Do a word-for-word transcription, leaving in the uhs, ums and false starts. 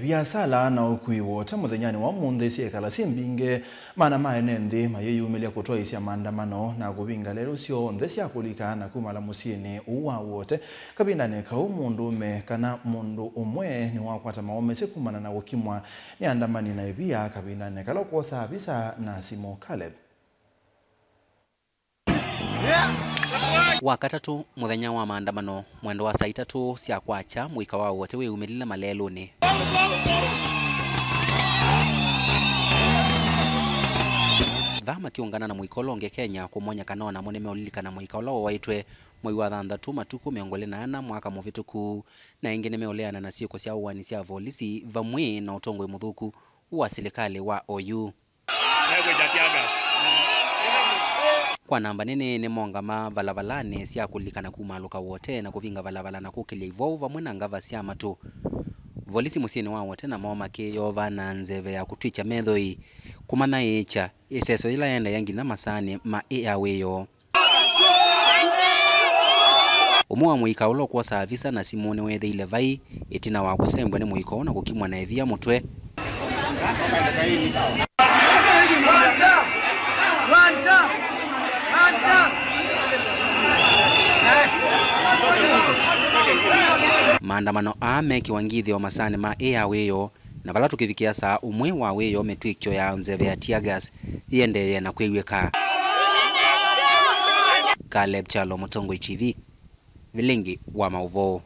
Viasala na ũkui wota mũthenyanĩ wa ũmũnthĩ syekala syĩ mbingĩ. Maana ma ene nthĩ mayĩyumĩlya kũtwaĩĩsya maandamano na kũvinga lelũ syonthe sya kũlika na kumala mũsyĩnĩ ũũ wa Wote. Kavindanĩ kau, mũndũũme kana mũndũ ũmwe nĩwakwata maũmĩsye kumana na kũkimwa nĩ andamani na ĩvia kavindanĩ kala ũkwosaa visa na simũ. Caleb. Wakatatũ, mũthenya wa maandamano, mwendo wa saa itatũ sya kwakya, mũika wa Wote wĩyumĩlile malelũnĩ. Vaa makĩũngana na mũika ũla ũngĩ Kenya kũmony'a kana o namo nĩmeũlilikana mũika ũla wawaĩtwe mwei wa thanthatũ matukũ mĩongo ĩlĩ na ana mwaka mũvĩtũku, na ĩngĩ nĩmeũleana na syĩko sya ũaani sya volisi vamwe na ũtongoi mũthũku wa silikalĩ wa O U. Kwa namba nene nĩmongama valavalanĩ sya kũlika na kumaalũka Wote na kũvinga valavala na kũkĩlya ivovu vamwe na ngava sya matũ. Volisi mũsyĩnĩ wa Wote namo makĩyova na nzeve ya kũtwĩkya methoi, kũmanyaĩĩkya ĩseso yĩla yaendeea nginya masaanĩ ma ĩ ya wĩoo. Ũmwe wa mũika ũla ũkwosaa visa na simũ nĩweethĩile vai ĩtina wa kũsembwa nĩ mũika ũũ na kũkimwa na ĩvia mũtwe. Maandamano aa mekĩwa ngithyo masaanĩ ma ĩ ya wĩoo. Na vala tũkĩvikĩa saa ũmwe wa wĩoo, mĩtwĩkyo ya nzeve ya tear gas yĩendeeye na kwĩw'ĩka. Caleb Kyalo, Mũtongoi T V, vilingi wa maũvoo.